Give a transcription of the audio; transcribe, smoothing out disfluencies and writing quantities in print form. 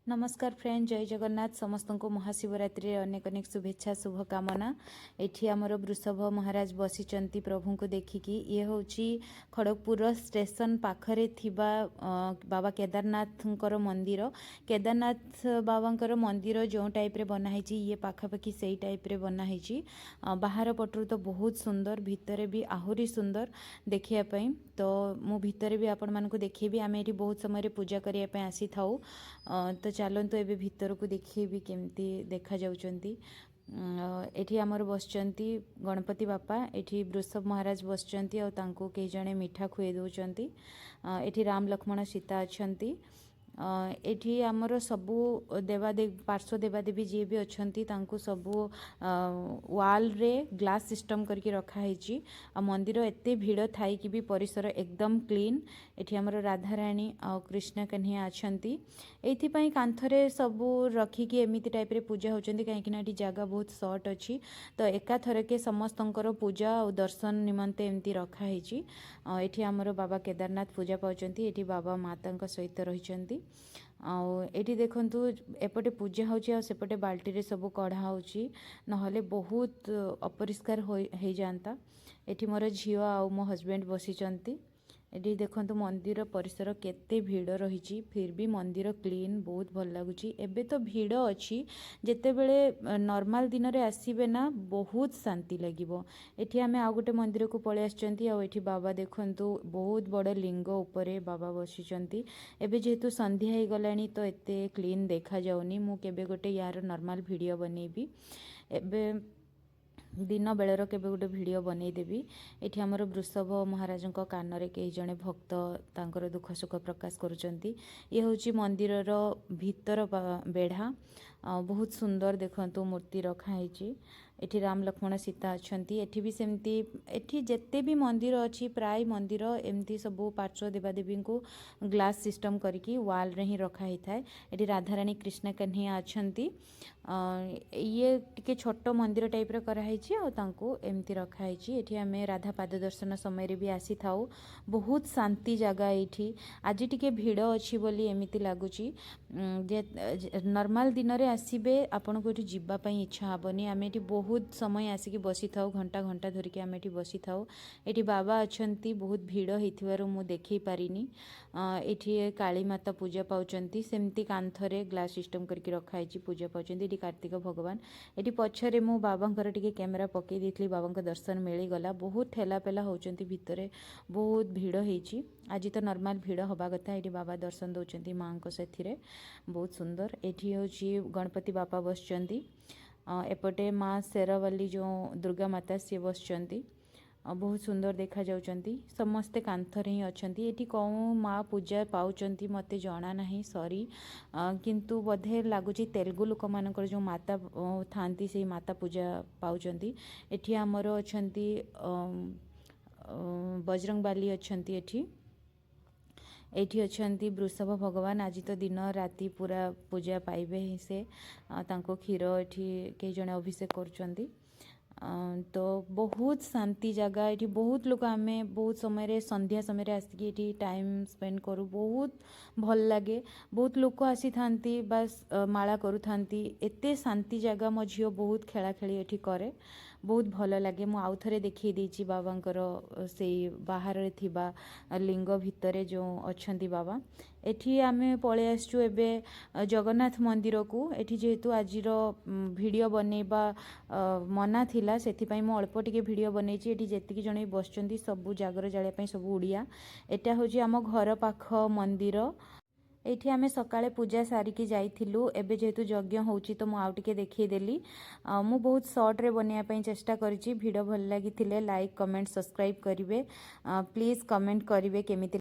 ନମସ୍କାର ଫ୍ରେଣ୍ଡ, ଜୟ ଜଗନ୍ନାଥ। ସମସ୍ତଙ୍କୁ ମହାଶିବରାତ୍ରିରେ ଅନେକ ଅନେକ ଶୁଭେଚ୍ଛା, ଶୁଭକାମନା। ଏଠି ଆମର ବୃଷଭ ମହାରାଜ ବସିଛନ୍ତି ପ୍ରଭୁଙ୍କୁ ଦେଖିକି। ଇଏ ହେଉଛି ଖଡ଼ଗପୁରର ଷ୍ଟେସନ ପାଖରେ ଥିବା ବାବା କେଦାରନାଥଙ୍କର ମନ୍ଦିର। କେଦାରନାଥ ବାବାଙ୍କର ମନ୍ଦିର ଯେଉଁ ଟାଇପ୍ରେ ବନା ହେଇଛି, ଇଏ ପାଖାପାଖି ସେଇ ଟାଇପ୍ରେ ବନା ହେଇଛି। ବାହାର ପଟରୁ ତ ବହୁତ ସୁନ୍ଦର, ଭିତରେ ବି ଆହୁରି ସୁନ୍ଦର ଦେଖିବା ପାଇଁ। ତ ମୁଁ ଭିତରେ ବି ଆପଣମାନଙ୍କୁ ଦେଖେଇବି। ଆମେ ଏଠି ବହୁତ ସମୟରେ ପୂଜା କରିବା ପାଇଁ ଆସିଥାଉ। ତ ଚାଲନ୍ତୁ, ଏବେ ଭିତରକୁ ଦେଖେଇବି କେମିତି ଦେଖାଯାଉଛନ୍ତି। ଏଠି ଆମର ବସିଛନ୍ତି ଗଣପତି ବାପା। ଏଠି ବୃଷଭ ମହାରାଜ ବସିଛନ୍ତି ଆଉ ତାଙ୍କୁ କେହି ଜଣେ ମିଠା ଖୁଆଇ ଦେଉଛନ୍ତି। ଏଠି ରାମ, ଲକ୍ଷ୍ମଣ, ସୀତା ଅଛନ୍ତି। ଏଠି ଆମର ସବୁ ଦେବାଦେବୀ, ପାର୍ଶ୍ୱ ଦେବାଦେବୀ ଯିଏ ବି ଅଛନ୍ତି, ତାଙ୍କୁ ସବୁ ୱାଲ୍ରେ ଗ୍ଲାସ୍ ସିଷ୍ଟମ୍ କରିକି ରଖାହେଇଛି। ଆଉ ମନ୍ଦିର ଏତେ ଭିଡ଼ ଥାଇକି ବି ପରିସର ଏକଦମ କ୍ଲିନ୍। ଏଠି ଆମର ରାଧାରାଣୀ ଆଉ କୃଷ୍ଣ କହ୍ନେୟା ଅଛନ୍ତି। ଏଇଥିପାଇଁ କାନ୍ଥରେ ସବୁ ରଖିକି ଏମିତି ଟାଇପ୍ରେ ପୂଜା ହେଉଛନ୍ତି, କାହିଁକିନା ଏଠି ଜାଗା ବହୁତ ସର୍ଟ ଅଛି। ତ ଏକାଥରକେ ସମସ୍ତଙ୍କର ପୂଜା ଆଉ ଦର୍ଶନ ନିମନ୍ତେ ଏମିତି ରଖାହେଇଛି। ଆଉ ଏଠି ଆମର ବାବା କେଦାରନାଥ ପୂଜା ପାଉଛନ୍ତି। ଏଠି ବାବା ମାତାଙ୍କ ସହିତ ରହିଛନ୍ତି। ଆଉ ଏଠି ଦେଖନ୍ତୁ, ଏପଟେ ପୂଜା ହେଉଛି ଆଉ ସେପଟେ ବାଲ୍ଟିରେ ସବୁ କଢ଼ା ହେଉଛି, ନହେଲେ ବହୁତ ଅପରିଷ୍କାର ହେଇଯାଆନ୍ତା। ଏଠି ମୋର ଝିଅ ଆଉ ମୋ ହଜବେଣ୍ଡ ବସିଛନ୍ତି। ଏଠି ଦେଖନ୍ତୁ, ମନ୍ଦିର ପରିସର କେତେ ଭିଡ଼ ରହିଛି, ଫିର୍ ବି ମନ୍ଦିର କ୍ଲିନ୍, ବହୁତ ଭଲ ଲାଗୁଛି। ଏବେ ତ ଭିଡ଼ ଅଛି, ଯେତେବେଳେ ନର୍ମାଲ ଦିନରେ ଆସିବେ ନା, ବହୁତ ଶାନ୍ତି ଲାଗିବ। ଏଠି ଆମେ ଆଉ ଗୋଟେ ମନ୍ଦିରକୁ ପଳେଇ ଆସିଛନ୍ତି। ଆଉ ଏଠି ବାବା ଦେଖନ୍ତୁ, ବହୁତ ବଡ଼ ଲିଙ୍ଗ ଉପରେ ବାବା ବସିଛନ୍ତି। ଏବେ ଯେହେତୁ ସନ୍ଧ୍ୟା ହେଇଗଲାଣି, ତ ଏତେ କ୍ଲିନ୍ ଦେଖାଯାଉନି। ମୁଁ କେବେ ଗୋଟେ ୟାର ନର୍ମାଲ ଭିଡ଼ିଓ ବନେଇବି। ଏବେ ଦିନ ବେଳର କେବେ ଗୋଟେ ଭିଡ଼ିଓ ବନେଇଦେବି। ଏଠି ଆମର ବୃଷଭ ମହାରାଜଙ୍କ କାନରେ କେହି ଜଣେ ଭକ୍ତ ତାଙ୍କର ଦୁଃଖ ସୁଖ ପ୍ରକାଶ କରୁଛନ୍ତି। ଇଏ ହେଉଛି ମନ୍ଦିରର ଭିତର ବେଢ଼ା। ଆଉ ବହୁତ ସୁନ୍ଦର ଦେଖନ୍ତୁ, ମୂର୍ତ୍ତି ରଖା ହେଇଛି। ଏଠି ରାମ, ଲକ୍ଷ୍ମଣ, ସୀତା ଅଛନ୍ତି। ଏଠି ବି ସେମିତି। ଏଠି ଯେତେ ବି ମନ୍ଦିର ଅଛି, ପ୍ରାୟ ମନ୍ଦିର ଏମିତି ସବୁ ପାର୍ଶ୍ୱ ଦେବାଦେବୀଙ୍କୁ ଗ୍ଲାସ୍ ସିଷ୍ଟମ୍ କରିକି ୱାଲ୍ରେ ହିଁ ରଖା ହେଇଥାଏ। ଏଠି ରାଧାରାଣୀ, କୃଷ୍ଣ କହ୍ନେୟା ଅଛନ୍ତି। ଇଏ ଟିକେ ଛୋଟ ମନ୍ଦିର ଟାଇପ୍ର କରାହେଇଛି ଆଉ ତାଙ୍କୁ ଏମିତି ରଖାହେଇଛି। ଏଠି ଆମେ ରାଧା ପାଦ ଦର୍ଶନ ସମୟରେ ବି ଆସିଥାଉ। ବହୁତ ଶାନ୍ତି ଜାଗା ଏଇଠି। ଆଜି ଟିକେ ଭିଡ଼ ଅଛି ବୋଲି ଏମିତି ଲାଗୁଛି। ଯେ ନର୍ମାଲ ଦିନରେ ଆସିବେ, ଆପଣଙ୍କୁ ଏଠି ଯିବା ପାଇଁ ଇଚ୍ଛା ହେବନି। ଆମେ ଏଠି ବହୁତ ସମୟ ଆସିକି ବସିଥାଉ। ଘଣ୍ଟା ଘଣ୍ଟା ଧରିକି ଆମେ ଏଠି ବସିଥାଉ। ଏଠି ବାବା ଅଛନ୍ତି। ବହୁତ ଭିଡ଼ ହେଇଥିବାରୁ ମୁଁ ଦେଖେଇ ପାରିନି। ଏଠି କାଳୀ ମାତା ପୂଜା ପାଉଛନ୍ତି। ସେମିତି କାନ୍ଥରେ ଗ୍ଲାସ୍ ସିଷ୍ଟମ୍ କରିକି ରଖାହେଇଛି, ପୂଜା ପାଉଛନ୍ତି। ଏଠି କାର୍ତ୍ତିକ ଭଗବାନ। ଏଠି ପଛରେ ମୁଁ ବାବାଙ୍କର ଟିକେ କ୍ୟାମେରା ପକେଇ ଦେଇଥିଲି, ବାବାଙ୍କ ଦର୍ଶନ ମିଳିଗଲା। ବହୁତ ଠେଲା ପେଲା ହେଉଛନ୍ତି ଭିତରେ, ବହୁତ ଭିଡ଼ ହେଇଛି। ଆଜି ତ ନର୍ମାଲ ଭିଡ଼ ହେବା କଥା। ଏଠି ବାବା ଦର୍ଶନ ଦେଉଛନ୍ତି ମାଆଙ୍କ ସାଥିରେ, ବହୁତ ସୁନ୍ଦର। ଏଠି ହେଉଛି ଗଣପତି ବାପା ବସିଛନ୍ତି। ଏପଟେ ମା ଶେରବାଲି, ଯେଉଁ ଦୁର୍ଗା ମାତା, ସିଏ ବସିଛନ୍ତି ଆଉ ବହୁତ ସୁନ୍ଦର ଦେଖାଯାଉଛନ୍ତି। ସମସ୍ତେ କାନ୍ଥରେ ହିଁ ଅଛନ୍ତି। ଏଠି କେଉଁ ମା ପୂଜା ପାଉଛନ୍ତି ମୋତେ ଜଣା ନାହିଁ, ସରି। କିନ୍ତୁ ବୋଧେ ଲାଗୁଛି ତେଲୁଗୁ ଲୋକମାନଙ୍କର ଯେଉଁ ମାତା ଥାଆନ୍ତି, ସେଇ ମାତା ପୂଜା ପାଉଛନ୍ତି। ଏଠି ଆମର ଅଛନ୍ତି ବଜରଙ୍ଗବାଲି ଅଛନ୍ତି ଏଠି। ଏଇଠି ଅଛନ୍ତି ବୃଷଭ ଭଗବାନ। ଆଜି ତ ଦିନ ରାତି ପୁରା ପୂଜା ପାଇବେ ହିଁ ସେ। ତାଙ୍କୁ କ୍ଷୀର ଏଠି କେହି ଜଣେ ଅଭିଷେକ କରୁଛନ୍ତି। ତ ବହୁତ ଶାନ୍ତି ଜାଗା ଏଠି। ବହୁତ ଲୋକ, ଆମେ ବହୁତ ସମୟରେ ସନ୍ଧ୍ୟା ସମୟରେ ଆସିକି ଏଠି ଟାଇମ୍ ସ୍ପେଣ୍ଡ କରୁ। ବହୁତ ଭଲ ଲାଗେ। ବହୁତ ଲୋକ ଆସିଥାନ୍ତି, ବାସ୍ ମାଳା କରୁଥାନ୍ତି। ଏତେ ଶାନ୍ତି ଜାଗା। ମୋ ଝିଅ ବହୁତ ଖେଳା ଖେଳି ଏଠି କରେ, ବହୁତ ଭଲ ଲାଗେ। ମୁଁ ଆଉ ଥରେ ଦେଖେଇ ଦେଇଛି ବାବାଙ୍କର ସେଇ ବାହାରରେ ଥିବା ଲିଙ୍ଗ ଭିତରେ ଯେଉଁ ଅଛନ୍ତି ବାବା। ଏଠି ଆମେ ପଳେଇ ଆସିଛୁ ଏବେ ଜଗନ୍ନାଥ ମନ୍ଦିରକୁ। ଏଠି ଯେହେତୁ ଆଜିର ଭିଡ଼ିଓ ବନେଇବା ମନା ଥିଲା, ସେଥିପାଇଁ ମୁଁ ଅଳ୍ପ ଟିକେ ଭିଡ଼ିଓ ବନେଇଛି। ଏଠି ଯେତିକି ଜଣ ବି ବସିଛନ୍ତି, ସବୁ ଜାଗର ଜାଳିବା ପାଇଁ ସବୁ ଓଡ଼ିଆ। ଏଟା ହେଉଛି ଆମ ଘର ପାଖ ମନ୍ଦିର। ଏଇଠି ଆମେ ସକାଳେ ପୂଜା ସାରିକି ଯାଇଥିଲୁ। ଏବେ ଯେହେତୁ ଯଜ୍ଞ ହେଉଛି, ତ ମୁଁ ଆଉ ଟିକେ ଦେଖେଇଦେଲି। ଆଉ ମୁଁ ବହୁତ ସର୍ଟରେ ବନେଇବା ପାଇଁ ଚେଷ୍ଟା କରିଛି। ଭିଡ଼ିଓ ଭଲ ଲାଗିଥିଲେ ଲାଇକ୍, କମେଣ୍ଟ, ସବସ୍କ୍ରାଇବ୍ କରିବେ। ପ୍ଲିଜ୍ କମେଣ୍ଟ କରିବେ କେମିତି